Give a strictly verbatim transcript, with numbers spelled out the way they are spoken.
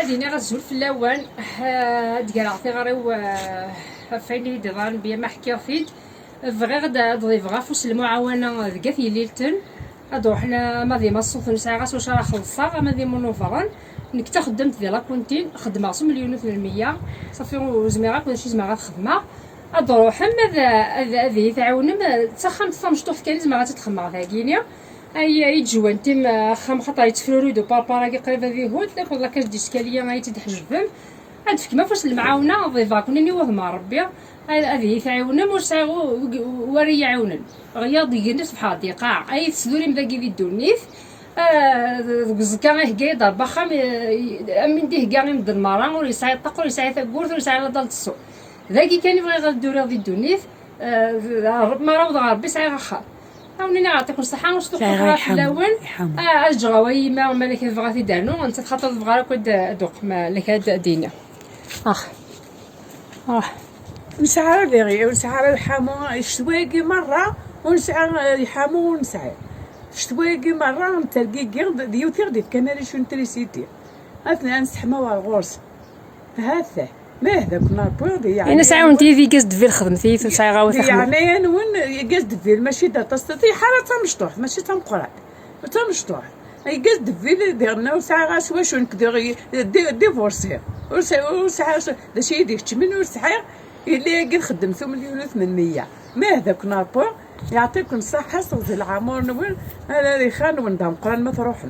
Ad iniɣ azul fell-awen. Ah, ad d-greɣ tiɣri-w, ah, ɣef wayen i d-iḍran bya ma ḥkiɣ-t-id. Bɣiɣ ad, ad ḍibeɣ afus n lemɛawana deg At Yellilten. Ad ruḥen ama di Maṣṣuten, sɛiɣ-as wacu ara xellṣeɣ, ama di Munuberren. Nekk d taxeddamt di lakuntin, xeddmeɣ s umelyun u tmenmiyya. Safi ur zmireɣ akk d acu i zemreɣ ad xedmeɣ. Ad ruḥem ad, ad, ad iyi-tɛiwnem. D taxxamt tamecṭuḥt kan i zemreɣ ad tt-id-xedmeɣ dagini. Ay, ay ǧwantim axxam, xaṭer yettefruri-d uparpar-agi qrib ad ihud, akked la cage d'escalier ay tt-id-tḥejbem. Ad d-tefkem afus n lemɛawna, ḍibeɣ-ken-in i wudem n Rebbi. Ad, ad iyi-tɛiwnem, ur sɛiɣ u-, u-, u-, u ara yi-iɛiwnen. Ɣiyaḍ igenni ṣebḥeɣ-d yeqaɛ, ay tesdurim dagi di ddunit. Ah, deg uẓekka ihegga-yi-d Rebbi axxam, eh, am win d-ihegga i medden merra, ur yesɛi ṭṭaq, ur yesɛi tawwurt, ur yesɛi la dalle dessous. Dagi kan i bɣiɣ ad d-uriɣ di ddunit. Ah, d-, d-, ma rawḍeɣ Rebbi sɛiɣ axxam. Awen-iniɣ yeɛṭikum ṣṣeḥḥa, ur sṭuqquxeɣ ara fell-awen. Ah, ad ǧǧeɣ awal i yemma Malika tebɣa ad t-id-ternu, nettat xaṭer tebɣa ara akk ad, ad d-tuqem, ah, Malika ad d-, ad d-yini. Ax. Ax. Ur nesɛi ara diɣi, ur nesɛi ara lḥamu, ccetwa-agi merra, ur nesɛi, eh, lḥamu ur nesɛi. Ccetwa-agi merra, nettergigi, d, d yiwet i ɣ-d-ifkan ara acu n trisiti. Ad, ad nesseḥmaw ar ɣur-s. Ha-t-ah. Ma yehda-ken Rebbi, yeɛni. Ini-as ɛiwnet-iyi di gaz de ville, xedmet-iyi-t, ur sɛiɣ ara taxedmemt. Yeɛni-nwen, gaz de ville, mačči d aṭas, tiḥara d tamecṭuḥt, mačči d tameqqrant. D tamecṭuḥt. Gaz de ville, diɣen ur sɛiɣ ara s wacu nekk diɣ, di-, divorsiɣ. Ur sɛi-, ur sɛiɣ s-, d acu i d-ikeččmen ur sɛiɣ, yella yagi txeddem s umelyun u tmenmiyya. Ma yehda-ken Rebbi, yeɛṭi-ken ṣṣeḥḥa, s lɛemur-nwen, ala lxir-nwen d ameqqran ma truḥem.